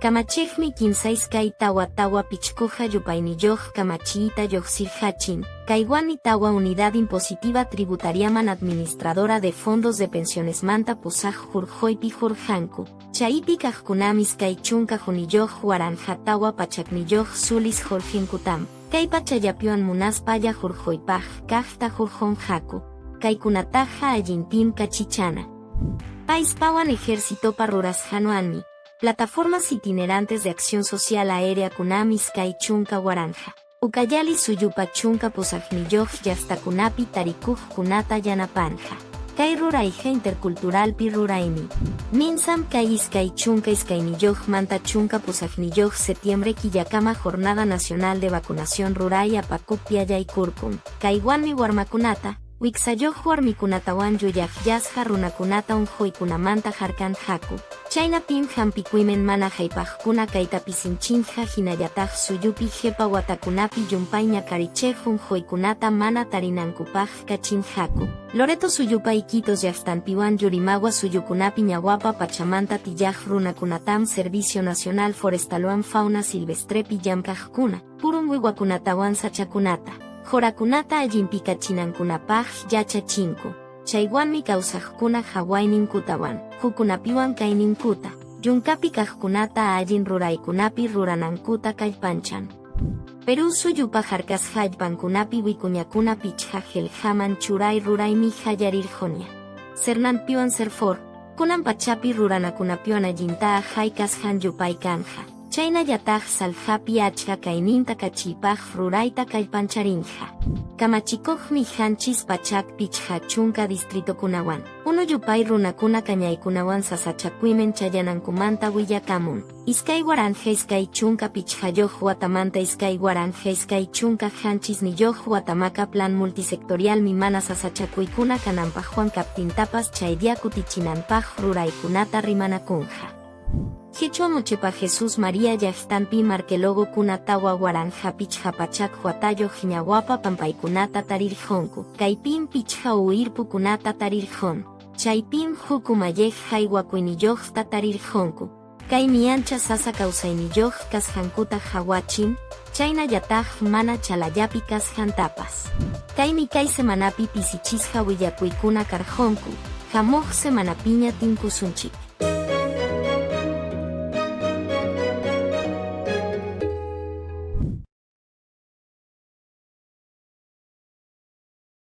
Kamachiqmi kimsa iskay tawa tawa pichkuqa yupayniyuq kamachiyta lluqsirqachin, kaywanmi tawa Unidad Impositiva Tributariaman Administradora de Fondos de Pensionesmanta pusaq hurquypi hurqanku. Chaypi kaqkunam 20 juniyuq 1400 niyuq sulis hurqinkutam. Kay pachallapiwan munaspalla hurquypaq kaqta hurqunqaku. Kaykunataqa allinpim kachichana. Paispawan ejércitopa rurasqanwanmi, Plataformas Itinerantes de Acción Social Aérea kunam 20,000. Ucayali suyupa 18 niyuq llaqtakunapi tarikuqkunata yanapanja. Kay rurayqa interculturalpi ruraymi. Minsam kay 22 manta 18 septiembre killakama Jornada Nacional de Vacunación ruray apakuppi allaykurkun. Kaywanmi warmakunata, wiksayuq warmikunatawan yuyaqyasqa runakunata unquykunamanta harkanqaku. Chaynapim hampikuyman mana haypaqkuna kayta pisinchinqa hinallataq suyupi qipa watakunapi llumpay ñakarichiq unquykunata mana tarinankupaq kachinqaku. Loreto suyupa Iquitos llaqtanpiwan Yurimagua suyukunapi ñawapa pachamanta tiyaq runakunatam Servicio Nacional Forestalwan Fauna Silvestrepi llamkaqkuna, purun wiwakunatawan sachakunata, qurakunata allinpi kachinankunapaq yachachinku. Chaywanmi kawsaqkuna hawayninkutawan, hukkunapiwan kayninkuta, yunkapi kaqkunata allin ruraykunapi ruranankuta kallpanchan. Perú suyupa harkasqa allpankunapi wikuñakuna pichqa qillqaman churay ruraymi qallarirqunña. Sernanpiwan Serfor, kunan pachapi ruranakunapiwan allinta haykasqan yupay kanja. Chaynallataq saljapi achka kayninta kachiypaq rurayta kallpancharinqa. Kamachikuqmi 750 distritokunawan. Unu yupay runakuna kañaykunawan sasachakuyman chayanankumanta willakamun. 2025 watamanta 2027 watamaka plan multisectorialmi mana sasachakuykuna kananpaqwan kaptintapas chaylla kutichinanpaq ruraykunata rimanakunqa. Qichwa Mochepa Jesús María llaqtanpi arqueologokuna 4500 watayuq ñawpa pampaykunata tarirqunku. Kaypim pichqa uwirpukunata tarirqun. Chaypim huk umalliq haywakuyniyuqta tarirqunku. Kaymi ancha sasa kawsayniyuq kasqankuta qawachin, chaynallataq mana chalallapi kasqantapas. Kaymi kay semanapi pisichisqa willakuykuna karqunku, hamuq semanapiña tinkusunchik.